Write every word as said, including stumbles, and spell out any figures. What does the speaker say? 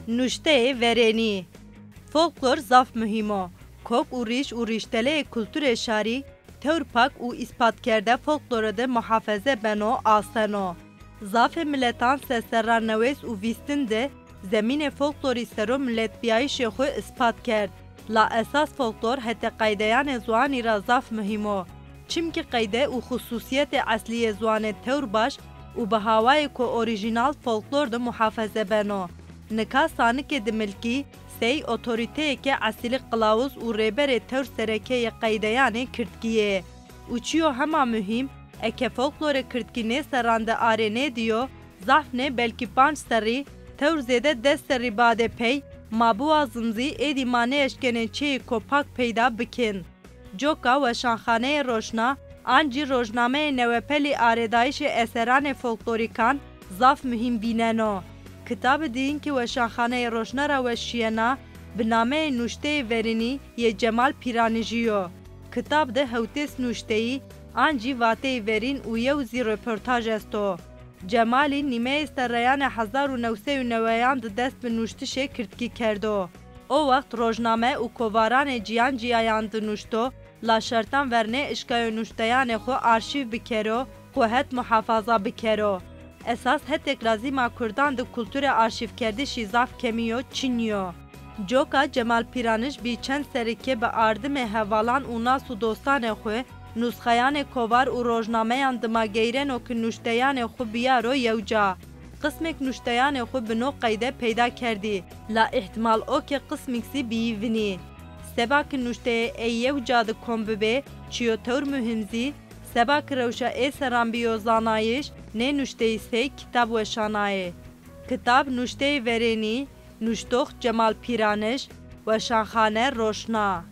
Nuşteyê verênî. Folklor zaf muhîm o. Kok û rîş û rîşteleyê kulturê şarî tewr pak û îspatkerde folklorê de muhafeze beno, aseno. Zafê miletan se serra newês û vîstin de zemînê folklorî sero miletbiyayîşê xwe îspat kerd. La esas folklor hetê qeydeyanê ziwanî ra zaf muhîm o. Çimkî qeyde û xusûsiyetê eslî yê ziwanê tewr baş û bi hawayêko orîjînal folklor de muhafeze beno. Nika sanikê dimilkî sey otorîteyêkê esîlî qilawuz û rêberê tewr sereke yê qeydeyanê kirdkî yê. Û çiyo hema muhîm, eke folklorê kirdkî nê serran de arê nêdîyo, zaf ne belkî panc serrî, tewr zêde des serrî badê pey, ma biwazin zî êdî ma nêeşkenên çêyêko pak peyda bikin. Coka Weşanxaneyê Roşna an jî rojnameyê Newepelî arêdayîşê eseranê folklorîkan zaf muhîm bîneno. Kitabê diyin ki Weşanxaneyê Roşna ra weşiyena, bi nameyê Nuşteyê Verînî yê Cemal Pîranijî yo. Kitab de hewtês nuşteyî an jî vateyî verîn û yew zî reportaj esto. Cemalî nîmeyê serreyanê hezar û new sey û neweyan di dest bi nuştişê kirdkî kerdo. O wext rojname û kovaranê ciyan ciyayan dinuşto, la şertan ver nêişkayo nuşteyanê xwe arşîv bikero, xwe het muhafaza bikero. Esas hetêk lazîma kurdan di kulturê arşîvkerdişî zaf kemî yo, çinî yo. Coka Cemal Pîranij bî çend serikê bi ardimê hevalan û nas û dostanê xwe, nusxeyanê kovar û rojnameyan dima geyreno ki nuşteyanê xwe biyaro yewca. Qismêk nuşteyanê xwe bi no qeyde peyda kerdî, la îhtimal o ke qismîk zî biyî vinî. Seba ki nuşteyê ey yewca di kom bibê, çiyo tewr muhîm zî, seba ki rewşa ê serran bîyo zanayîş, nê nuşteyî sey kitab weşanayê. Kitab Nuşteyê Verênî, nuştox Cemal Pîranij, Weşanxane Roşna.